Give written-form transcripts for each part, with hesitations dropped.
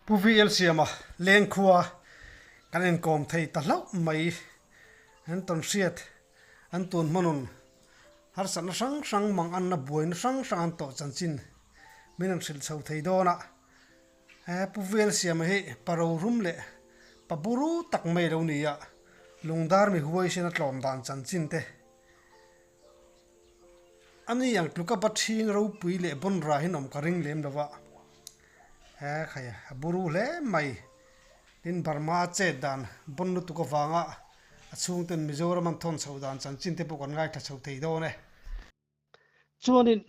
Pu VL Siama lengkhua kan inkawm thei ta hlauh mai. An tawn hriat, an tun hmanun harsatna hrang hrang mang anna buaina hrang hrang an tawh chanchin min an hrilh chho thei dawn a. He Pu VL Siama hi pa rorum leh pa buru tak mai lo ni a, lungdar mi huaisen a tlawm dan chanchin te A ni ang tluka ba ṭhing ropui leh bawn rahin awm ka ring lem lo va, he khai a buru hle mai. Tin, Burma a chet dan bawn lutuk avanga a chhungten Mizoram an thawn chhoh dan chanchin te pawh kan ngaithla chho thei dawn e. Chuanin,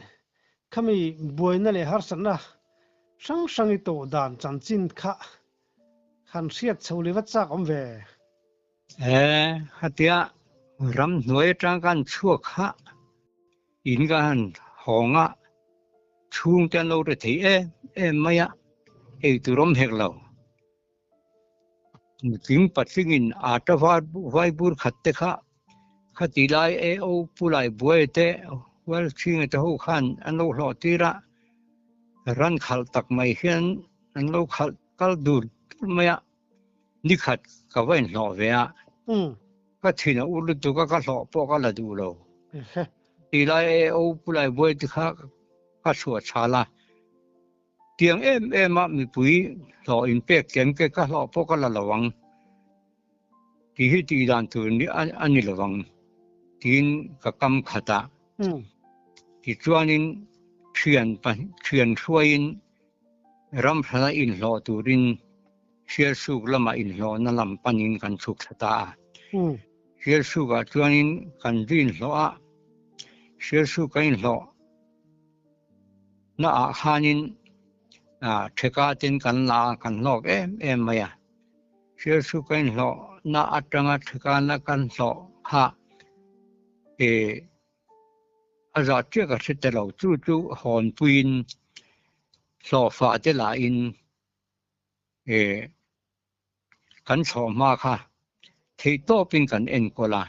khami buaina leh harsatna hrang hrang i tawh dan chanchin kha han hriat chho leh vat chak awm ve. He khatia ramhnuai atang khan chhuak kha in ka han hawng a, chhungte an lo ri thei em em mai a, ei tur awm hek lo. Nutling patlingin ata vai bur khat te kha khati lai AO Pu Lai Buai te Hualchhinga te ho khan an lo hlawh tir a, ran khalh tak mai hian an lo khalh kal dur dur mai a. Nikhat ka va inhlawh ve a, ka thin a ur lutuk a, ka hlawh pawh ka la duh lo. Ti lai e o pu lai buai te kha ka chhuah chhal a, tiang em em a mipui hlawh in pek tlem ke ka hlawh pawh ka la lo ang tih hi tih dan tur a ni lo ang tiin ka kam khat a. Tichuanin thian thian hruaiin Ram hrana inhlawh turin Sialsuk lamah inhlawhna lam panin kan chhuk thla ta a. Sialsukah chuanin kan zu inhlawh a, Sialsuk kan inhlawh naah khanin theka ten kan la a, kan hlawk em em mai a. Sialsuk kan inhlawhna atanga thekana kan hlawh kha A zah chiah ka hre ta lo, chu chu hawnpuiin hlawhfah te lahin eh kan chhoh hma kha theih tawpin kan enkawl a,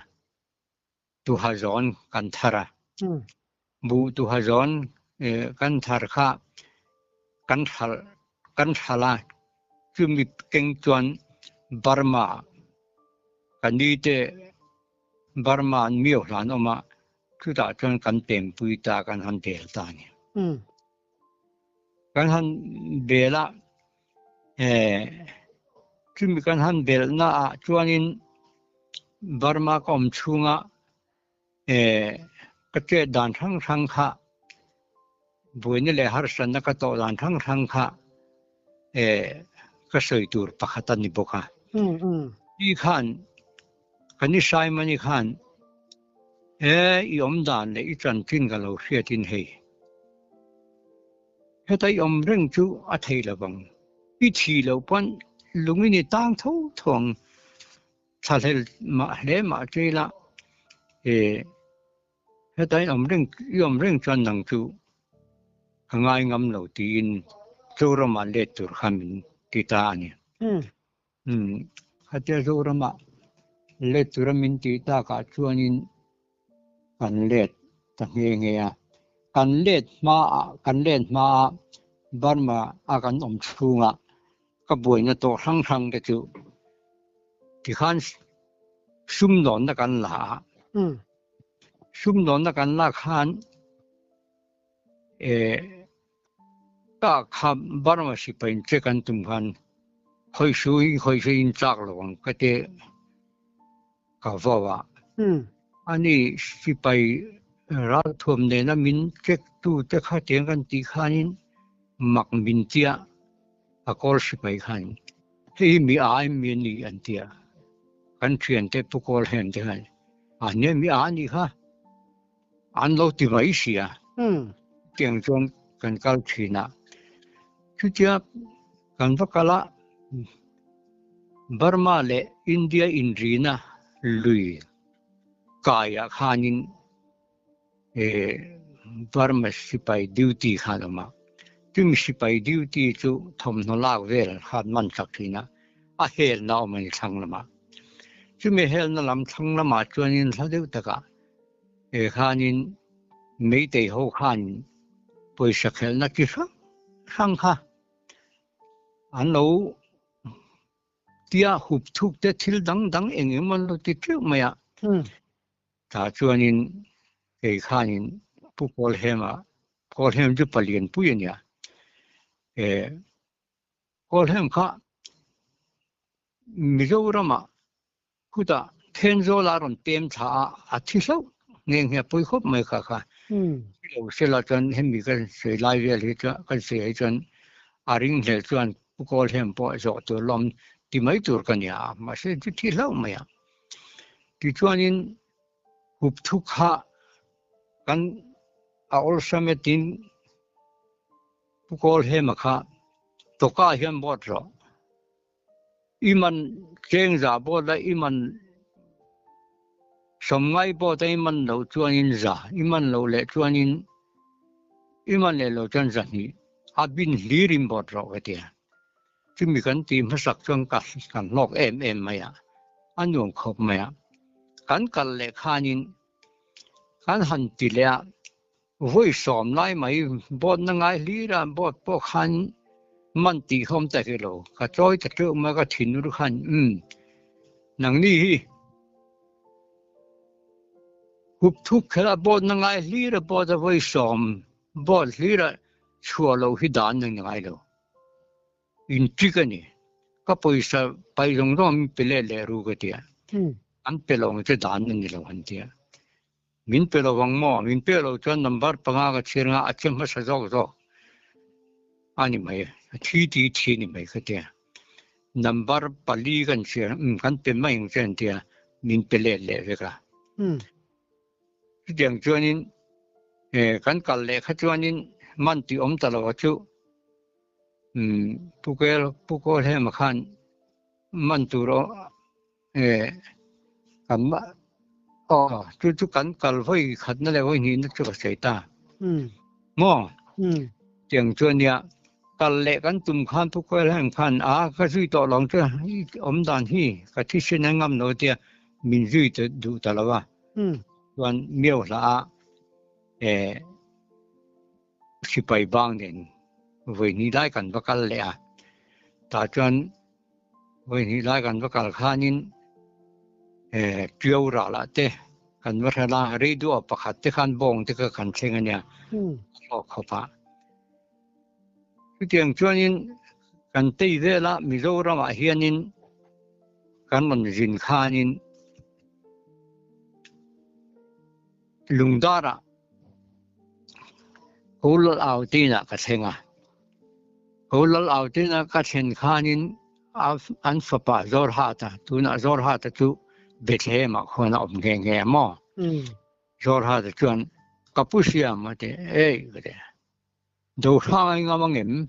tuha zawn kan thar a, buh tuha zawn eh kan thar kha kan hralh kan hralh a, chumi keng chuan Burma ka ni te Burma an miau hlan awm a, chutah chuan kan pempui ta kan han bel ta a ni. Kan han bel a, chumi kan han belhna ah chuanin Burma ka awm chhunga ka chet dan hrang hrang kha buaina leh harsatna ka tawh dan hrang hrang kha ka sawi tur pakhat a ni bawk a. Ti khan kan i Simon-i khan he i awm dan leh i chanchin ka lo hriatin hei heta i awm reng chu a thei lo vang, i thi lo pawn lungin i tang tho tho ang, thlahlel mah hle mah che ila Heta i awm reng i awm reng chuan nang chu ka ngai ngam lo tiin Zoramah let tur kha min ti ta a ni. Umm khatia Zoramah let tura min tih takah chuanin kan let ta nghe nghe a. Kan let hmaah kan let hmaa Burma a kan awm chhungah ka buaina tawh hrang hrang te chu tikhan sumdawnna kan la a. Sumdawnna kan lak khan eh ka kha Burma sipai in check an tum khan khawihsu hi khawihsu in chak lo ang ka ti ka vau a. Ani sipai ralthuam nena min check tu te kha tiang kan tih khanin mak min tia a kawl sipai khan hei hi mi ai mi a ni an tia kan thiante pu kawl hem te khan A nia mi a nih kha an lo ti mai si a. Tiang chuan kan kal thin a. Chutia kan va kal a, Burma leh India inrina lui kaiah khanin Burma sipai duty khan a awm a. Chumi sipai duty chu thawmhnaw lak vel khan man chak thin a, a helna a awm a ni thlang lamah. Chumi helna lam thlang lamah chuanin hla deuh takah khanin Meitei ho khanin pawisa khelhna chi hrang hrang kha. An lo tia hup thuk te thil dang dang eng eng an lo ti teuh mai a. Tah chuanin kei khanin Pu Kawlhema, Kawlhem chu palian pui a nia, eh Kawlhem kha Mizoramah Khutah Thenzawl a rawn pem thla a, a thi hlauh nghe nghe pawi khawp mai kha kha. Thi lo sela chuan hemi kan sawi lai vel hi chuan kan sawi hi chuan a ring hlel chuan Pu Kawlhem pawh zawh tur lawm ti mai tur ka nia a, mahse chu thi hlauh mai a. Tichuanin hup thu kha kan a awlsam e tin Pu Kawlhema kha tawka hian vote rawh. I man cheng za pawh la i man sawmngai pawh ta i man loh chuanin za, i man loh leh chuanin i man leh loh chuan zahnih a bin hlir in bawt rawh ka ti a. Chumi kan tih hmasak chuan ka kan hlawk em em mai a, a nuam khawp mai a. Kan kal leh khanin kan han ti leh a, Vawi sawm lai mai boat na ngai hlir a, boat pawh khan man tih kha awm ta hrih lo. Ka chawi ta teuh mai a, ka thinur khan umm nangni hi hup thup kher a boat na ngai hlir a, boat a vawi sawm boat hlir a chhuah loh hi dan na ngai lo. In trick a ni. Ka pawisa pai zawng zawng min pe leh leh ru ka ti a, an pe lo ang che dan a ni lo an ti a. Min pe lo vang maw? Min pe lo chuan number panga ka chhir anga a che hmasa zawk zawk a ni mai, a thi ti thi a ni mai ka tia. Number pali kan chhir a, umm kan pe mai ang che an tia, min pe let leh vek a. Chutiang chuanin kan kal leh kha chuanin man tih awm ta lo a chu umm Pu Kel Pu Kawlhema khan man tur Kan aw chu chu kan kal vawi khatna leh vawi hnihna chu ka sawi ta maw tiang chu ania kal leh kan tum khan pu kual heng khan a ka zui tawh lo ang chu i awm dan hi ka thisen a ngam lo tia min zui ta duh ta lo a chuan miau hla a sipai bang nen vawi hnih lai kan va kal leh a tah chuan Vawi hnih lai kan va kal khanin Tiau ralah te kan va hral a, radio pakhat te khan bawng te kha kan thleng a nia, a hlawk khawp a. Chutiang chuanin kan tei vela Mizoramah hianin kan rawn zin khanin Lungdarah Ho Lal Au tinah ka thleng a. Ho Lal Au tina ka thlen khanin an fapa Zawrhata, tunah Zawrhata chu Bethlehem-ah khuan a awm nghe nghe a maw? Zawrhata chuan, Ka pu siam a ti, Ei ka ti, Dohrang a ingam angem?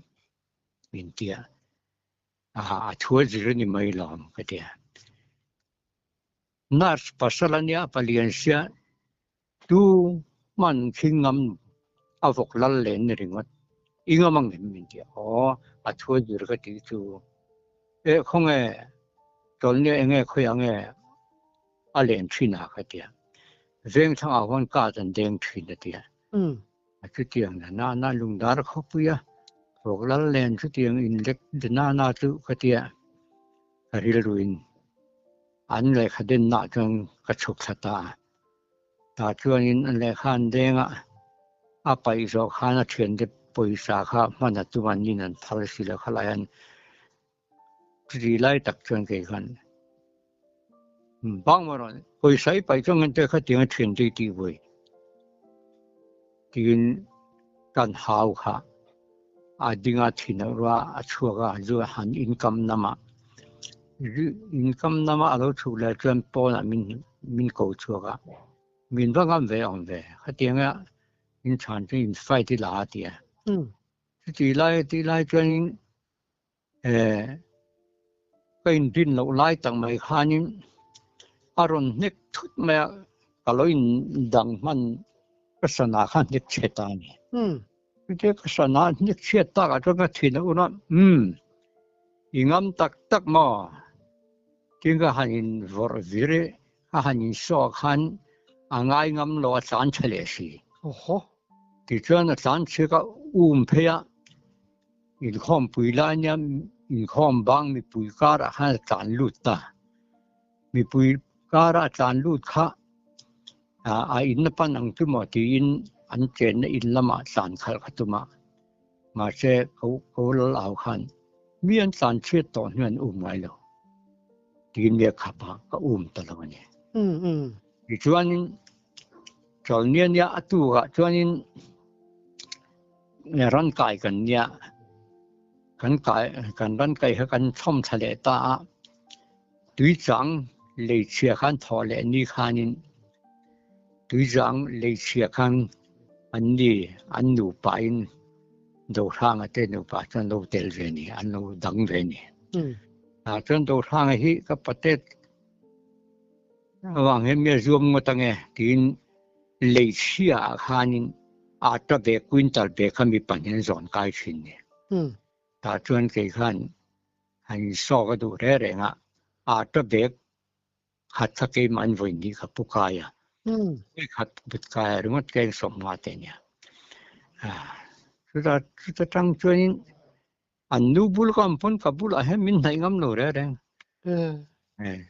Min ti a. A thu a zir a ni mai lawm ka ti a. Nurse pasal a nia palian sia tu hman thing ngam a vawk lal len ni ringawt i ngam ang em min ti a aw a thu a zir ka tih chu eh khawnge chawlhnia enge khawi ange a len thin a ka ti a veng thlang ah huan card an deng thin a ti a a chutiang na na na lungdar khawpui a vawk lal len chutiang in lek na na chu ka ti a ka rilru in An lehkha denna chuan ka chhuk thla ta a. Tah chuanin an lehkha an deng a, a paih zawh khan a thiante pawisa kha hman a tum an nin an phal si lo khalai an chuti lai tak chuan kei khan bang maw rawn pawisa i paih chuan ngan te khatiang a thiante i tih vawi tiin kan hau kha a ding a thin a rua a chhuak a zu a han income namah income nama a lo chhuk leh chuan pawnah min min ko chhuak a min va ngam ve awm ve khatianga in chhan chu in fight i la a ti a chuti lai tih lai chuanin eh ka inrin loh lai tak mai khanin a rawn hnek thut mai a ka lo in dang hman ka sana kha hnek chhe ta a ni chutia ka sana hnek chhiat takah chuan ka thin a un a umm i ngam tak tak maw tin ka han in vawrh vir i a han in saw khan a ngai ngam lo a tlan tha leh si tichuan a tlan chhiak a um phei a. Inkhawmpui lai nia inkhawm bang mipui karah khan a tlan lut ta. Mipui kara a tlan lut kha a in a pan ang chu maw tiin an chenna in lamah tlan khalh kha tum a. Mahse ko lal au khan mi an tlan chhiat tawh hnu an um ngai lo tiin mi a khap a, ka um ta lo a ni. Tichuanin chawlhnia nia a tukah chuanin ran kai kan nia, kan kai kan ran kai kha kan chhawm thla leh ta a, tuichang lei chhia khan thawh leh ni khanin tuichang lei chhia khan an ni an nupa in Dohranga te nupa chuan lo tel ve ni, an lo dang ve ni. Tah chuan Dohranga hi ka patet avang hian mi a zuam ngawt ange tiin lei chhia ah khanin atta bag quintal bag kha mi pahnih an zawn kai thin ni. Tah chuan kei khan han insawk a duh reng reng a, atta bag khat kha keimah an vawi hnih kha pu kai a, vawi khat but kai a ringawt ka insawm nga te nia. Chutah chuta tang chuanin An nu bul ka awm pawn ka bulah hian min hnaih ngam lo reng reng.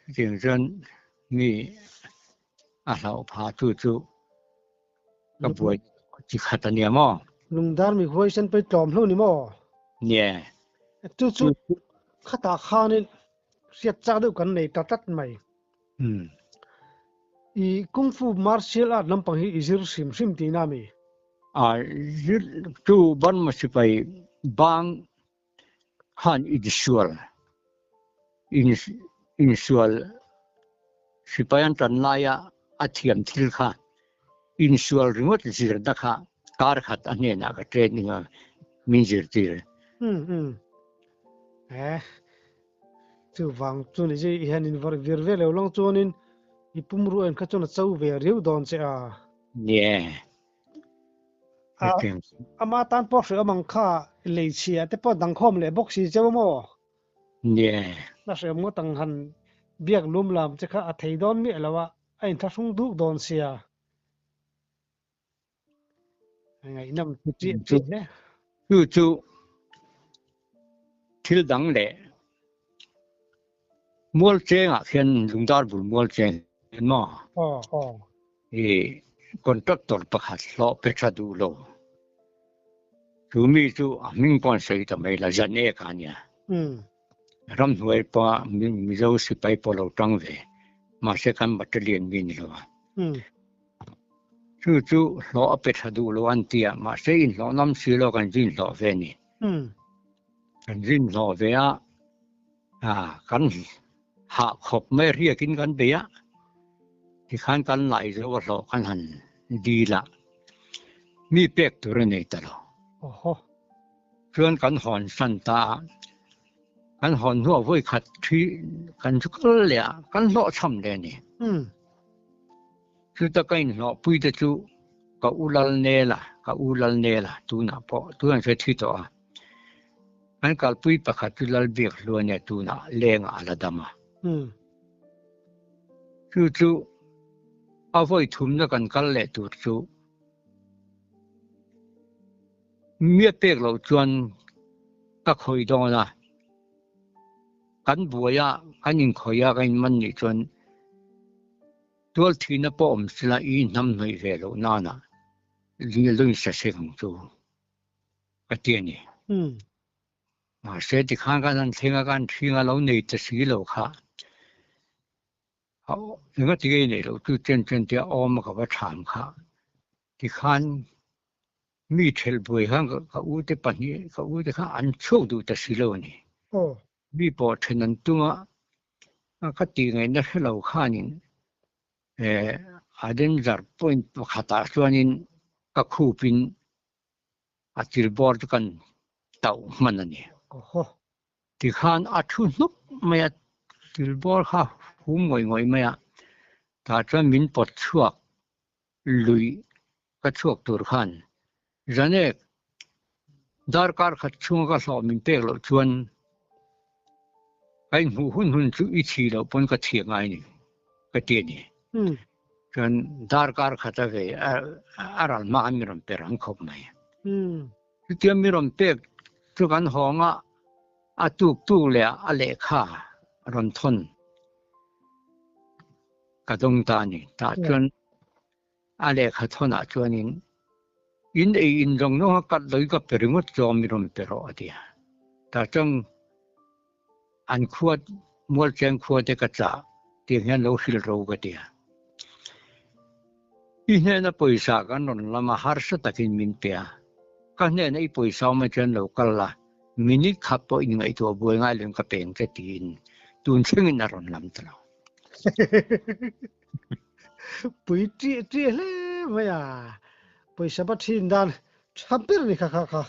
Chutiang chuan mi a hlauh phah tu chu ka buai chi khat a nia maw? Lungdar mi huaisen pawh i tlawm hlo ni maw? Nia. Chu chu khatah khanin hriat chak deuh kan nei ta tlat mai. I Kung Fu martial art lampang hi i zir hrim hrim tihna mi? A zirtu Burma sipai bang khan insual insual sipai an tan laia a thiam thil kha insual ringawt zirna kha kar khat a hnenah ka training a min zirtir. Um um eh chuvang chu ni zui i hian in vir ve lo lang chuanin i pumruah in kha chuan a cho ve riau dawn che a. Nie. A ama tan pawh hre awm ang kha lei chhia te pawh dangkhawm leh bawk si cheu maw? Nie. Na hre awm ngawt ang han biak lum lam che kha a thei dawn miah lo a, a inthlahrung duk dawn sia. Ngaihnawm chiah chiah hle. Chu chu thil dang leh mual chengah khian lungdar bul mual cheng hian maw? Aw aw. I contractor pakhat hlawh pe tha duh lo. Chu mi chu a hming pawh an sawi ta mai la, zan ek a nia. Ramhnuai pawha Mizo sipai pawh lo tang ve, mahse kan battalion mi ni lo a. Chu chu hlawh a pe tha duh lo an ti a, mahse inhlawh ngam si lo kan zin hlawh ve a ni. Kan zin hlawh ve a, kan hah khawp mai riakin kan bei a, tikhan kan lai zo a hlawh kan han dil a, mi pek tur a nei ta lo. Chuan kan hawn san ta a, kan hawn hnuah vawi khat thi kan chu kal leh a, kan hlawhchham leh a ni. Chuta ka inhlawhpui te chu ka u lal nel a, ka u lal nel a tunah pawh tunah chuan thi tawh a. Kan kalpui pakhat chu lal biak hlu a nia tunah lengah a la dam a. Chu chu a vawi thumna kan kal leh tur chu Mia pek loh chuan ka khawih dawn a, kan buai a, kan inkhawih a, kan inman nih chuan tual thihna pawh awm sela i hnam hnawih ve loh nana lo insa sek ang chu ka ti a ni. Mahse tikhan kan han thleng a, kan ṭhing a lo nei ta si lo kha. Engati nge i neih loh chu chen chen tia awm a ka va thlam kha tikhan mi thelh buai khan ka u te pahnih ka u te kha an chhuak duh ta si lo a ni. Mi pawh then an tum a, ka tih ngaihna hre lo khanin a danger point pakhatah chuanin ka khupin a thil bawr chu kan tauh hman a ni. Tikhan a thu hnup mai a, thil bawr kha hum ngawih ngawih mai a, tah chuan min pawt chhuak lui ka chhuak tur khan Janek darkar khat chhunga ka hlawh min pek loh chuan ka inhmuh hun hun chu i thi loh pawn ka thiam ngai ni ka ti a ni. Chuan darkar khat a vei a ral hma khan mi rawn pe rang khawp mai. Chutia mi rawn pek chu kan hawng a, a tuk tuk leh ah a lehkha rawn thawn ka dawng ta a ni. Tah chuan a lehkha thawnah chuanin in ei in zawng zawng a kat loi ka pe ringawt zawm i rawn pe rawh a ti a. Tah chuan an khua Mualcheng khua te ka chah tiang hian lo hrilh ro ka ti a. I hnena pawisa kan rawn lam a harsa takin min pe a, ka hnena i pawisa awm ah chuan lo kal la, minute khat pawh inngaihtuah buai ngai loin ka peng che tiin tun thlengin a rawn lam ta lo. Pui ṭih ṭih hle mai a, pawisa va ṭhin dan ṭha ber ni kha kha kha.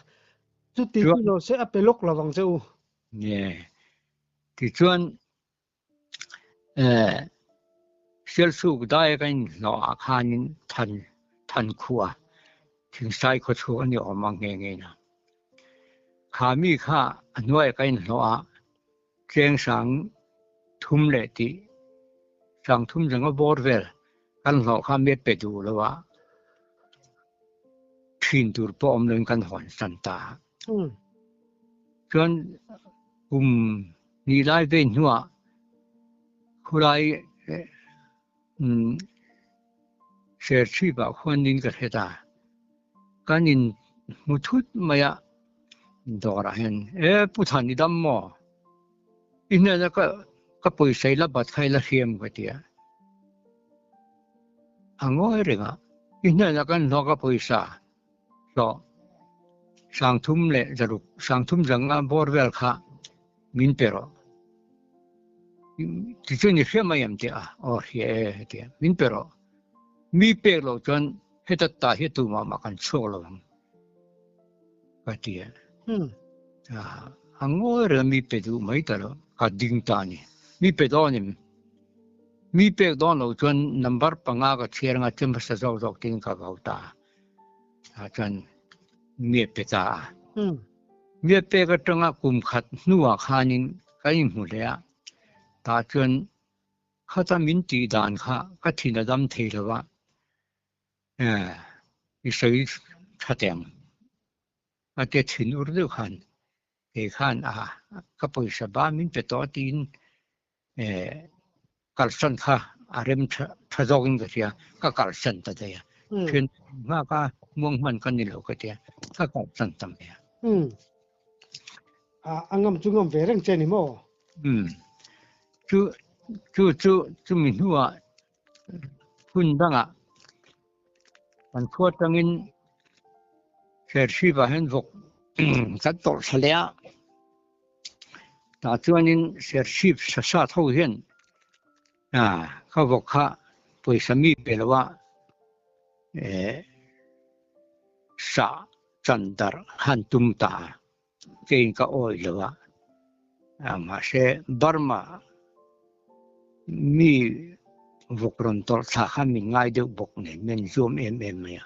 Chuti chu lo se a pe lawk lo vang che u. Nge. Tichuan eh Sialsuk daia ka inhlawh ah khanin than than khua Thingsai khaw chhung a ni awm ang nghe nghe na. Kha mi kha a hnuaiah ka inhlawh a, Tlengsang thum leh tih sang thum zenga bawr vel kan hlawh kha mi a pe duh lo a, thin tur pawh awm loin kan hawn san ta a. Chuan kum hnih lai vein hnuah khulai Serchhip ah khuan in ka hre ta. Kan in hmu thut mai a dawr ah hian e Pu Than i dam maw? I hnena ka ka pawisa i la bat kha i la hriam ka ti a. A ngawi reng a, i hnena kan hlawk a pawisa hlawh sangthum leh zaruk sangthum zanga bawr vel kha min pe rawh. Tichuan i hria mai em tih a, aw hria e a ti a, min pe rawh. Mi pek loh chuan heta ta hi tumah mah kan chhuak lo ang ka ti a. A ngawi reng a mi pe duh mai ta lo, ka ding ta a ni. Mi pe dawn em? Mi pek dawn loh chuan number panga ka chhiar anga che hmasa zawk zawk tiin ka vau ta a, chuan mi a pe ta a. Mi a pek atanga kum khat hnuah khanin kan inhmu hle a, tah chuan khata min tih dan kha ka thin a dam thei lo va, i sawi tha teh ang a tia thin ur deuh khan kei khan a ka pawisa ba min pe tawh a tiin kalsan kha a rem tha zawkin ka hria, ka kalsan ta daih a. Thian nghak a muang hman ka ni lo ka tia, ka kalsan ta mai a. A ngam chu ngam ve reng che ni maw? Chu chu chu chumi hnuah hun dangah kan khua tangin Serchhip ah hian vawk kan tawrh thla leh a. Tah chuanin Serchhip sasat ho hian ka vawk kha pawisa mi pe lo a sah chan darh han tum ta keiin ka awih lo a, mahse Burma mi vawk rawn tawrh thla kha min ngai deuh bawk nen min zuam em em mai a.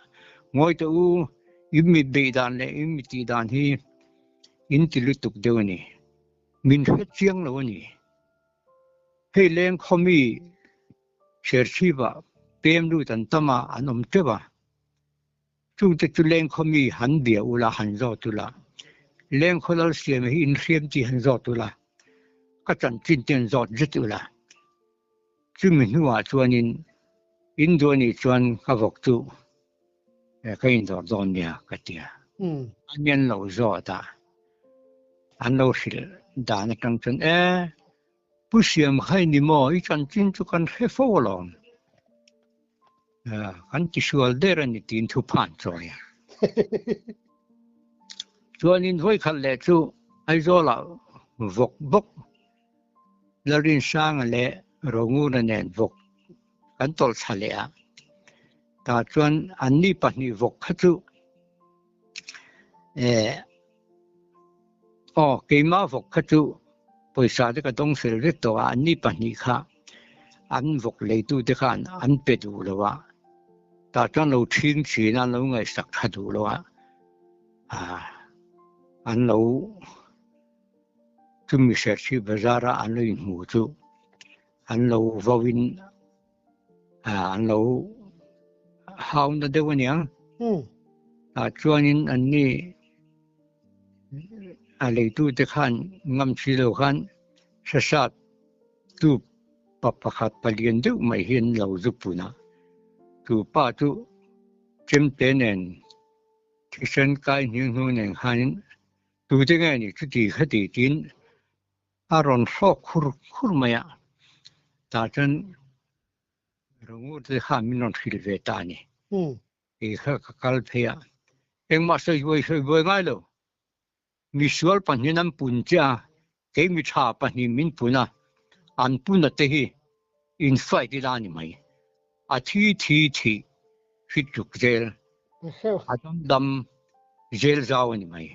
Ngawi teh u, i mi beih dan leh i mi tih dan hi In ti lutuk deuh a ni. Min hre chiang lo a ni. Hei leng khawmi Serchhip ah pem lut an tam a, an awm teuh a. Chungte chu leng khawmi han bia ula, han zawt ula. Leng khaw lal siam hi in hriam tih han zawt ula. Ka chanchin te han zawt zet ula. Chumi hnuah chuanin in duh a nih chuan ka vawk chu ka indawr dawn nia ka ti a. An in lo zawt a, an lo hrilh dan atang chuan e Pu Siam kha i ni maw i chanchin chu kan hre fo alawm. Kan tisual der a ni tiin thu phan chawi a. Chuanin vawikhat leh chu Aizawlah vawk bawk Lalrinsanga leh Rongura nen vawk kan tawlh thla leh a, tah chuan anni pahnih vawk kha chu eh aw keimah vawk kha chu pawisa te ka dawng fel vek tawh a, anni pahnih kha an vawk leitu te khan an pe duh lo a, tah chuan lo ṭhing ṭhin a, an lo ngaihsak tha duh lo a, ah an lo. Chumi Serchhip bazar a an lo inhmu chu an lo vo in an lo hau na deuh a niang. Tah chuanin an ni A leitute khan ngam si lo khan sasat tu pa pakhat palian deuh mai hi an lo zu pun a. Chu pa chu chemte nen thisen kai hniang hnu nen khanin tute nge ni chuti khati tiin a rawn hrawk khur khur mai a. Tah chuan Rongur te khan min rawn hrilh ve ta a ni. Kei kha ka kal phei a, engmah sawi buai sawi buai ngai lo. Misual pahnihin an pun che a, kei mi tha pahnih min pun a, an puna te hi in fight ila a ni mai. A thi thi thi hrit ruk zel, a dam dam zel zau a ni mai.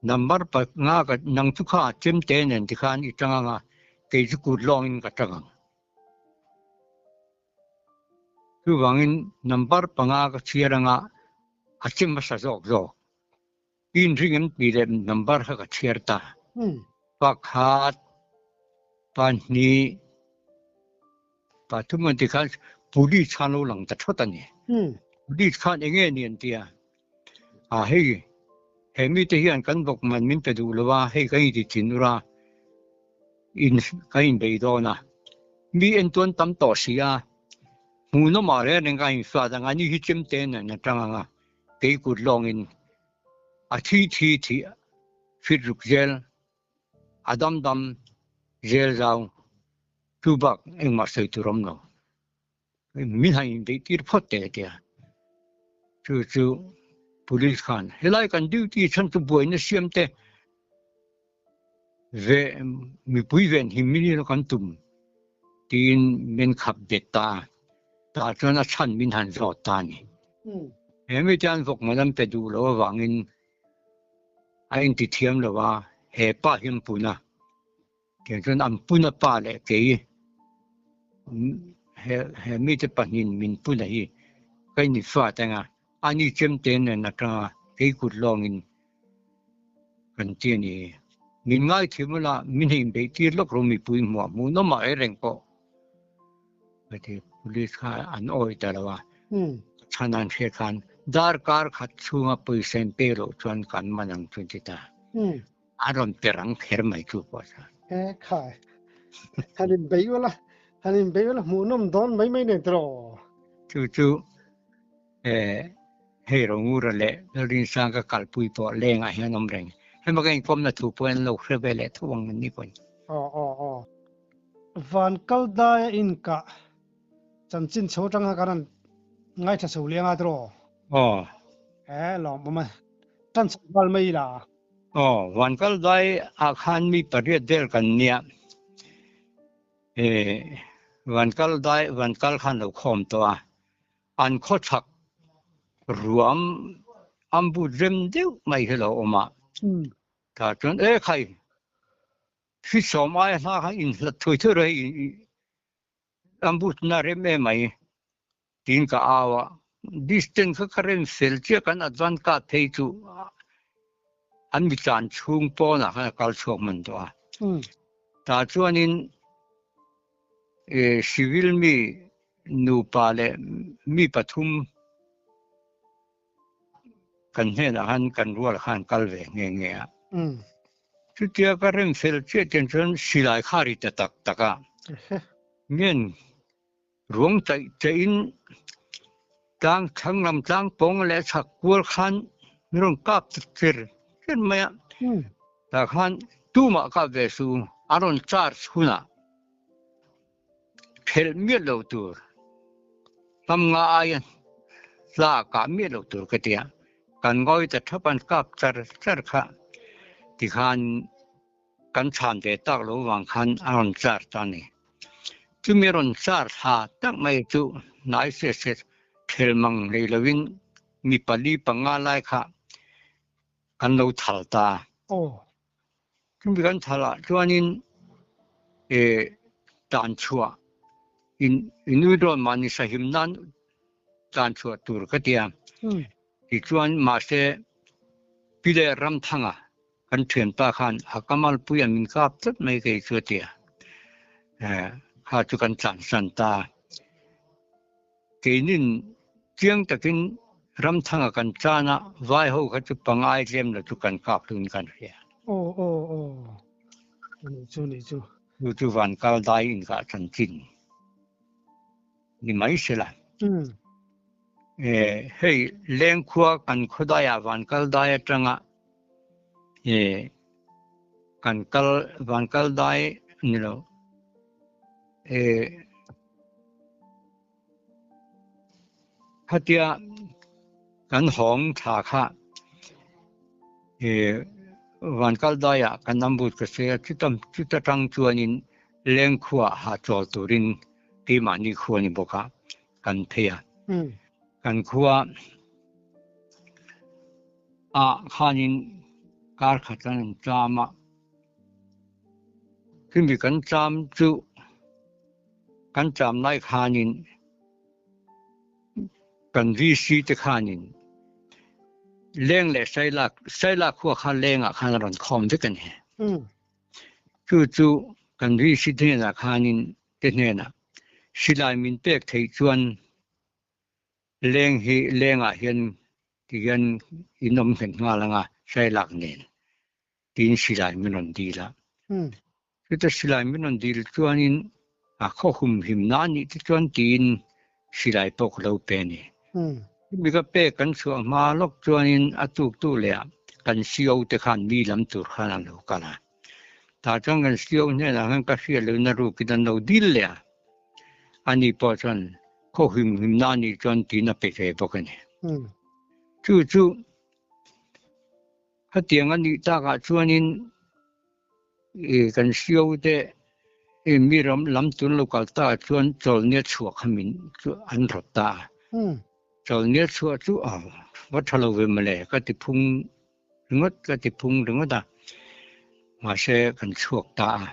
Number panga ka nang chu kha chemte nen tikhan i tang ang a, kei chu kut lawngin ka tang ang. Chuvangin number panga ka chhiar anga a che hmasa zawk zawk. Inring em tih leh number kha ka chhiar ta. Pakhat, pahnih, pathum an ti khan police khan lo lang ta thawt a ni. Police khan eng nge ni an ti a, a hei he mite hian kan bawk man min pe duh lo a, hei kan inti thin ur a, in kan inbei dawn a, mi entuan tam tawh si a, hmuhnawm ah reng reng ka inhriat ang a, ni hi chemte nen a tang ang a, kei kut lawngin a thi thi thih fit ruk zel, a dam dam zel zau, chu bak engmah sawi tur awm lo. Min han inbeih tir phawt teh a ti a, chu chu police khan helai kan duty chhan chu buaina siam te ve mipui ven him min ilo kan tum tiin min khap bet ta a, tah chuan a chhan min han zawt ta a ni. He mite an vawk man an pe duh loh avangin a inti thiam lo a, he pa hi an pun a. Tiang chuan an puna pa leh kei he he mite pahnihin min puna hi ka in fat anga ani chemte nen atanga kei kut lawngin kan ti a ni. Min ngaithiam ula min hei inbeih tir lawk ro mipui hmuah hmuhnawm ah reng pawh ka ti police kha an awi ta lo a chhan an hriat khan darkar khat chhunga pawisa in pek loh chuan kan man ang chu an ti ta. A rawn per ang kher mai chu pawh chuan. E khai. Han in bei ula, han in bei ula hmuhnawm dawn mai mai nen tiraw. Chu chu e hei Rongura leh Lalrinsang ka kalpui pawh lengah hian awm reng. Hema ka inkawmna thu pawh an lo hre ve leh tho ang an ni pawhin. Aw aw aw. Van kal daia inkah chanchin chho atanga kan han ngaithla chho liang a tiraw. Aw. E lawmawm a. Tan chho nghal mai ila. Aw, Vankal dai ah khan mi pariat vel kan nia. E, Vankal dai, Vankal khan lo khawm tawh a. An khawchhak ruam an but rem deuh mai hi lo awm a. Tah chuan, E khai, hrisawm aia hla kha inhlat thui thui rawh hei, an but na rem em mai. Tiin ka au a, distance kha ka rem fel chiah kan advance card phei chu an mi tlan chhung pawnah khan a kal chhuak hman tawh a. Tah chuanin civil mi nupa leh mi pathum kan hnenah khan kan rual khan kal ve nghe nghe a. Chutia ka rem fel chiah chian chuan silai kha ri ta tak tak a. Ngen Ruang chaih chaihin tlang thlang lam tlang pawng leh chhak kual khan min rawn kap ta cher cher mai a. Tah khan tumah kap ve su a rawn charge hunah phelh miah lo tur hlam nga aia hla kah miah lo tur ka ti a. Kan ngawi ta thap an kap char char kha tikhan Kan chhan ve tak lo vang khan a rawn char ta a ni. Chumi rawn char thla tak mai chu hnai se se thel mang nei lovin mi pali panga lai kha kan lo thal ta a. Chumi kan thal ah chuanin tan chhuah in inui dawn mahni sahim nan tan chhuah tur ka ti a. Tichuan mahse Pi leh Ramthanga Kan thianpa khan a kamal pui a min kap tlat mai kei chu a ti a, kha chu kan tlansan ta. Keinin chiang takin Ramthanga kan tan a, vai ho kha chu pangai tlem lo chu kan kap hlun kan hria. Aw aw aw anih chu anih chu. Chu chu van kal dai inkah chanchin ni mai sela. E hei lengkhua kan khawdaiah van kal dai atanga e kan kal van kal dai ni lo e Khatia kan hawng thla kha i Vankal daiah kan ambut ka sawi a, chuta chuta tang chuanin Lengkhuaah hahchawl turin keimahni khua ni bawk a kan phei a. Kan khua ah khanin kar khat an an cham a, chumi kan cham chu Kan cham lai khanin kan VC te khanin leng leh Sailak, Sailak khua kha lengah khan a rawn khawm vek a ni. Chu chu kan VC te hnenah khanin te hnenah silai min pek theih chuan leng hi lengah hian tihian in awm nghet nghal anga Sailak nen. Tiin silai min rawn dil a. Chuta silai min rawn dil chuanin a khaw humhim na anih te chuan tiin silai pawh ka lo pe a ni. Chumi ka pek kan chhuah hma lawk chuanin a tuktu leh ah kan CO te khan mi lam tur khan an lo kal a. Tah chuan kan CO hnenah khan ka hriat lohna rukin an lo dil leh a. Ani pawh chuan khaw humhim na anih chuan tiin a pe ve bawk a ni. Chu chu Hetiang a nih takah chuanin i kan hriau te i mi ram lam tun lo kal takah chuan chawlhnia chhuah kha min chu an rawt ta a. Chawlhnia chhuah chu a va tha lo ve mawle ka ti phung ringawt ka ti phung ringawt a. Mahse kan chhuak ta a.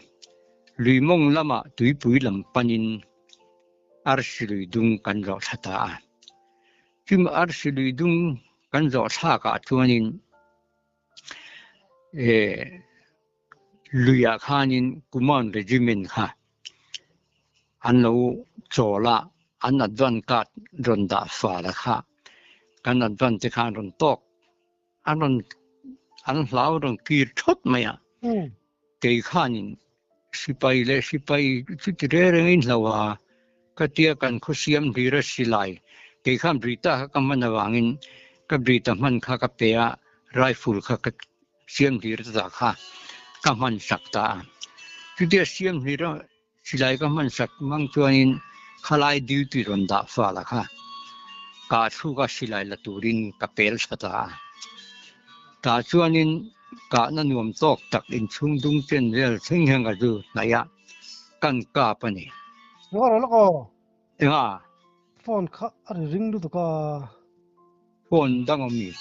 Lui mawng lamah tuipui lam panin arsi lui dung kan zawh thla ta a. Chumi arsi lui dung kan zawh thlakah chuanin luiah khanin Kumaon Regiment kha an lo chawl a, an advance card rawn dah fal a kha kan advance te kha an rawn tawk an rawn an hlau rawn kir thawt mai a. Kei khanin sipai leh sipai chuti reng reng in hlo a, ka tia kan khaw siam hlir a silai kei khan Brita kha ka hman avangin ka Brita hman kha ka pe a, rifle kha ka siam hlir ta kha ka hman sak ta a. Chutia siam hlir a Silai ka hman sak mang chuanin khalai duty rawn dah fal a kha kah thluk a silai la turin ka pel tha ta a. Tah chuanin kahna nuam tawk tak inchhung dung chen vel thleng hian ka zu hnaih a, kan kap a ni. Ngaw rawh lawk aw. Enga? Phone kha a ri ring lutuk a. Phone dang awm mi?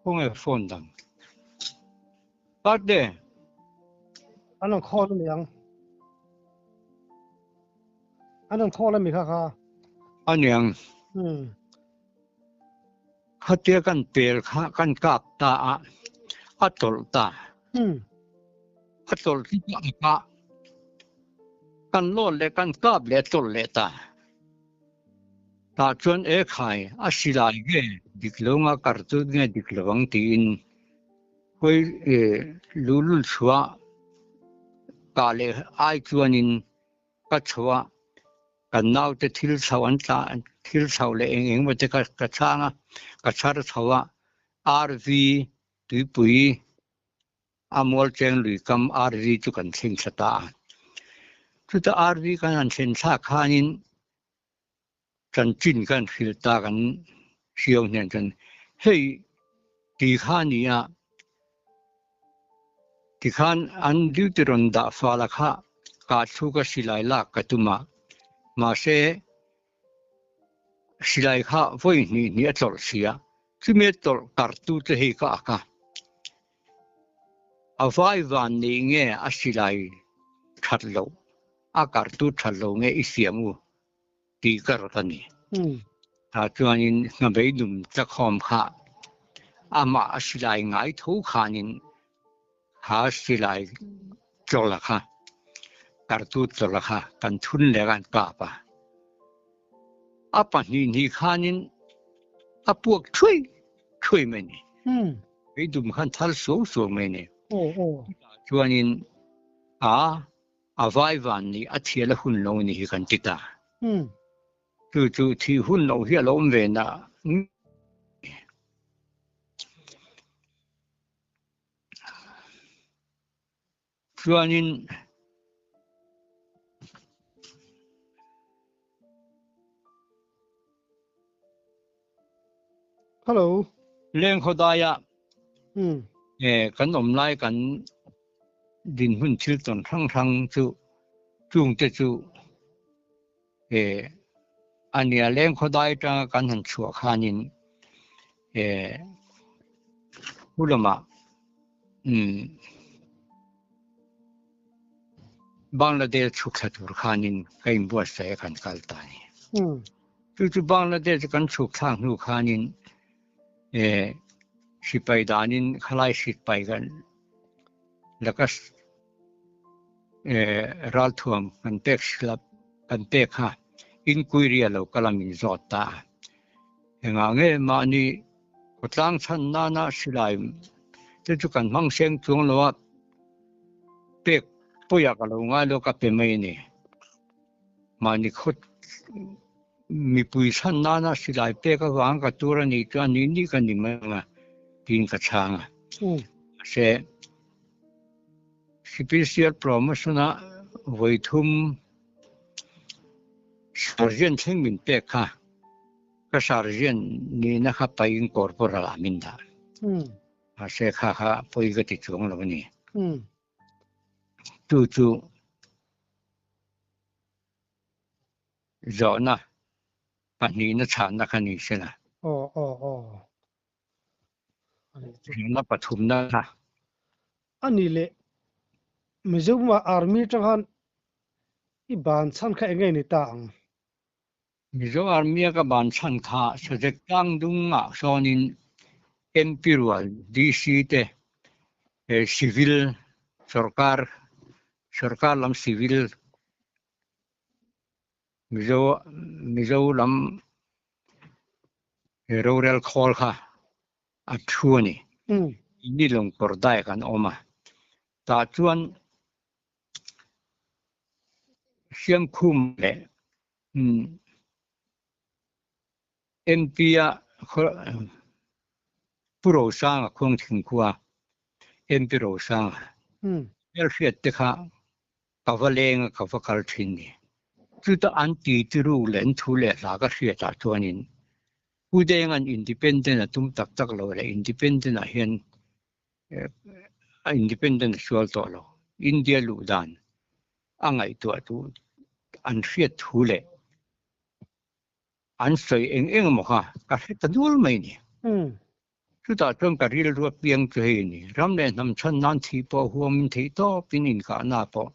Khawnge phone dang? Birthday. An rawn call a ni ang. An rawn call a mi kha kha. A ni ang. Khatia kan pel kha kan kap ta a, a tawlh ta. A tawlh chu ka a kah. Kan lawn leh kan kap leh a tawlh leh ta. Tah chuan e khai a silai nge dik lo nga kar chu nge dik lo ang tiin Hawi luhlul chhuah kah leh ai chuanin ka chhuah kan naute thil chho an tla thil chho leh eng eng emaw te ka ka chhang a, ka chhar chho a, RV tuipui a mualcheng lui kam RV chu kan thleng thla ta a. Chuta RV kan han thlen thlak khanin Chanchin kan hrilh ta kan hriau hnen chuan hei ti kha ni a, tikhan an duty rawn dah fal a kha kah thluk a silai lak ka tum a, mahse silai kha vawi hnih hnih a tlawlh si a, chumi a tlawlh kar tu te hei ka ak a, a vai van nih nge a silai that loh a kar tu that lo nge i siam u. tih ka rawt a ni. Tah chuanin hnabeidum tlakhawm kha amah a silai ngai tho khanin kha silai chawla kha kartu chawla kha kan thun leh a kan kap a. A pahnih hnih khanin a puak thuai thuai mai a ni. Meidum khan thal suau suau mai a ni. Chuanin a a vai van nih a thial a hun lo ni hi kan ti ta. Chu chu thih hun loh hi a lo awm ve na. Chuanin Hello. Lengkhawdaia kan awm lai kan dinhmun thil tawn hrang hrang chu chungte chu a nia. Lengkhawdai atanga kan han chhuah khanin hu lamah Bangladesh chhuk thla tur khanin ka inbuatsaih a kan kal ta a ni. Chu chu Bangladesh kan chhuk thlak hnu khanin sipai danin khalai sipai kan laka ralthuam kan pek silap kan pek kha inquiry a lo kal a min zawt ta a. Engah nge mahni khawtlang chhan nana silai te chu kan hmang seng chuang lo a, pek pawiah ka lo ngai lo ka pe mai a ni. Mahni khawt mipui chhan nana silai pek avang ka tur a nih chuan ni ni ka ni mai ang a tiin ka chhang a. Mahse, Special Promotion-a vawi thum Sergeant thleng min pek kha ka Sergeant nihna kha pain Corporal-ah min dah. Mahse kha kha pawi ka ti chuang lo a ni. Chu chu zawhna pahnihna chhanna kha ni se la. Zawhna pathumna kha. A ni leh Mizoram Army atang khan i ban chhan kha eng nge ni ta ang? Mizo Army a ka ban chhan kha Sazek tlang dungah sawnin MP rual DC te civil sorkar sorkar lam civil Mizo Mizo lam rorel khawl kha a thu a ni. Ni lawngkawr dai kan awm a, tah chuan Siamkhum leh MP a Pu Rosanga Khuangthing khua MP Rosanga hmelhriat te kha ka va leng a ka va kal thin ni. Chuta an ti tiru leh an thu leh hla ka hriat ah chuanin Pu Denga'n independent a tum tak tak lo leh independent ah hian a independent a sual tawh lo. India luh dan a ngaihtuah tu an hriat thu leh an sawi eng eng emaw kha ka hre ta nual mai a ni. Chutah chuan ka rilru a piang chu hei a ni. Ram leh hnam chhan nan thih pawh huamin theih tawpin inkahna pawh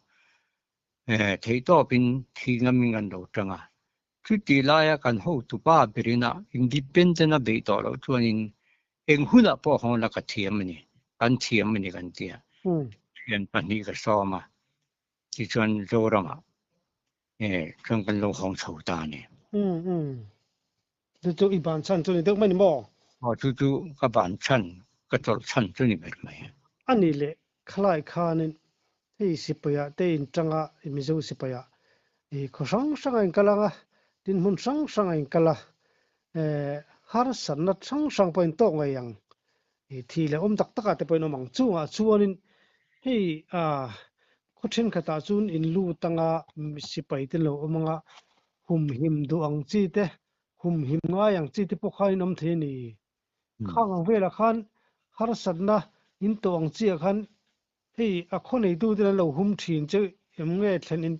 theih tawpin thi ngamin kan lo tang a. Chutih laia kan hotupa berina independent a beih tawh loh chuanin eng hunah pawh hawn la ka thiam a ni, kan thiam a ni kan ti a. Thian pahnih ka sawm a, tichuan Zoramah chuan kan lo hawng chho ta a ni. Chu chu i ban chhan chu ni deuh mai ni maw? Aw, chu chu ka ban chhan, ka chawlh chhan chu ni ber mai. A nih leh khalai khanin hei sipaia te in tanga Mizo sipaia i khaw hrang hranga in kal ang a, tin hmun hrang hranga in kal a, harsatna hrang hrang pawh in tawk ngei ang, i thi leh awm tak takah te pawh in awm ang. Chungah chuanin hei khaw thenkhatah chuan in lut anga sipai te lo awm anga humhim duh ang chi te, humhim ngai ang chi te pawh khan in awm thei a ni. Khang ang velah khan harsatna in tawh ang chiah khan hei a khaw neitu ten an lo hum thin cheu em nge thlen in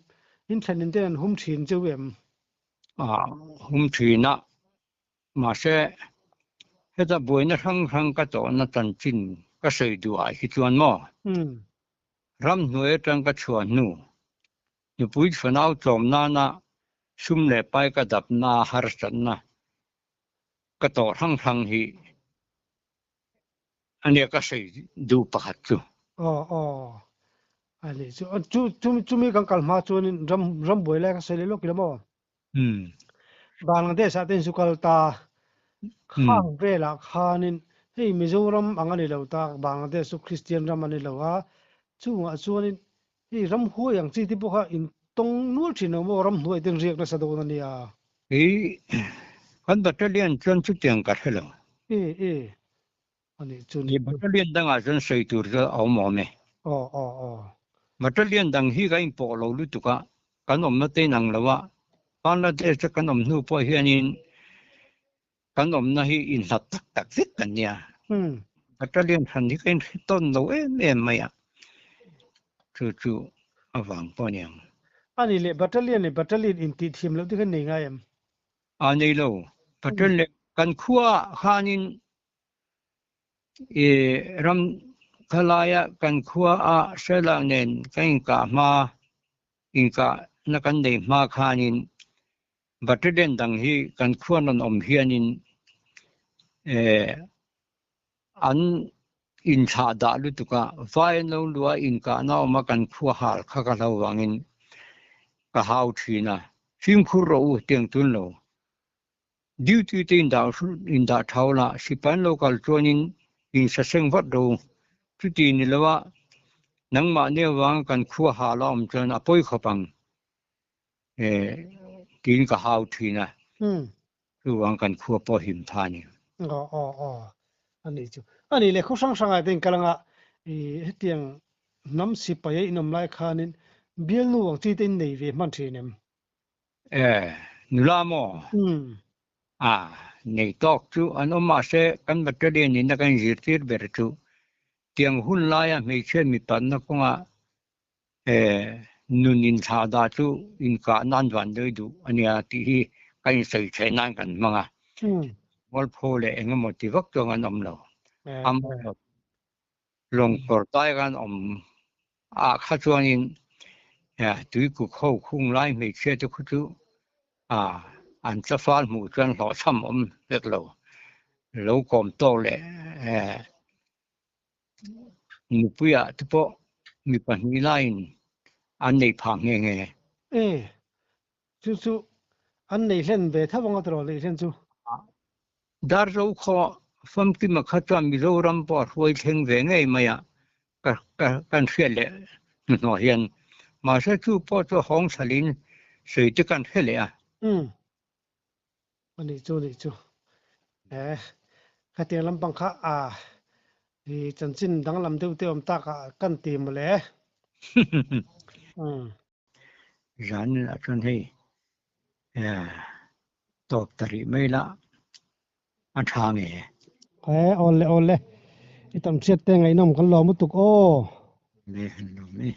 in thlen in ten an hum thin cheu em? A hum thin a, mahse heta buaina hrang hrang ka tawhna chanchin ka sawi duh ah hi chuan maw ramhnuai atang ka chhuah hnu Nupui chhuanau tlawm nana sum leh pai ka dapna harsatna ka tawh hrang hrang hi a nia ka sawi duh pakhat chu. Aw aw a nih chu chu chu chumi kan kal hma chuanin ram ram buai lai ka sawi leh lawk ila maw? Bangladesh ah te in zu kal ta khang velah khanin. Hei Mizoram ang a ni lo tak, Bangladesh chu Kristian ram a ni lo a, chungah chuanin hei ramhuai ang chi te pawh kha in tawng nual thin lo maw, ramhnuai ten riak nasa dawn a nia. Hei kan battalion chuan chutiang ka hre lo. E e, a nih chu nih chu. Battalion dangah chuan sawi tur chu a awm awm e. Aw aw aw. Battalion dang hi ka inpawh lo lutuk a, kan awmna te inang lo a, Bangladesh a kan awm hnu pawh hianin kan awmna hi inhlat tak tak vek kan nia. Battalion hran hi ka inhre tawn lo em em mai a, chu chu a vang pawh a niang. A nih leh Battalion leh Battalion intih thiam loh te kha nei ngai em? A nei lo. Battalion leh kan khua khanin I ram khalaia kan khua a Sela nen kan inkah hma, inkahna kan nei hma khanin Battalion dang hi kan khua rawn awm hianin an inthlah dah lutuk a, vai an lo luah a inkahna awm a kan khua hal kha ka hlo vangin ka hau thin a, fimkhur rawh u tiang tun lo. Duty te indah thau la, sipai an lo kal chuanin insaseng vat ro. Chuti ni lo a, nangmahni avanga kan khua ha la awm chuan a pawi khawp ang tiin ka hau thin a, chuvang kan khua pawh him tha a ni. Aw aw aw a nih chu. A nih leh khaw hrang hrangah te in kal anga i hetiang hnam sipai a inawm lai khanin bialnu ang chi te in nei ve hman thin em? E, nula maw? A, nei tawk chu an awm mahse kan battalion in a kan zirtir ber chu tiang hun laia hmeichhia mipatna kawnga e nun inthlah dah chu inkah nan van dawi duh a nia tih hi kan insawi theih nan kan hmang a. Mualpho leh eng emaw ti vak chuang an awm lo. Amaherawhchu Lawng kawr tai khan awm ah kha chuanin tuikuk ho khung lai hmeichhia te khu chu an tlafal hmuh chuan hlawhchham awm vek lo. Lo kawm tawk leh nupuiah te pawh mi pahnih laiin an nei phah nghe nghe. E, chu chu an nei hlen ve tho ang a tiraw neih hlen chu. Darzo khaw famkima kha chuan Mizoram pawh a hruai thleng ve ngei mai a, ka kan hriat leh hnuhnawh hian. Mahse chu pawh chu hawng chhalin sawi te kan hre leh a. Umm. A nih chu nih chu. E, khatiang lampang kha a i chanchin danglam deuh te awm tak ah kan ti mawle. Umm. Zanah chuan hei tawp ta rih mai la a tha nge. He awle awle i tam hriat te ngaihnawm kan lawm lutuk aw. Le han lawm e.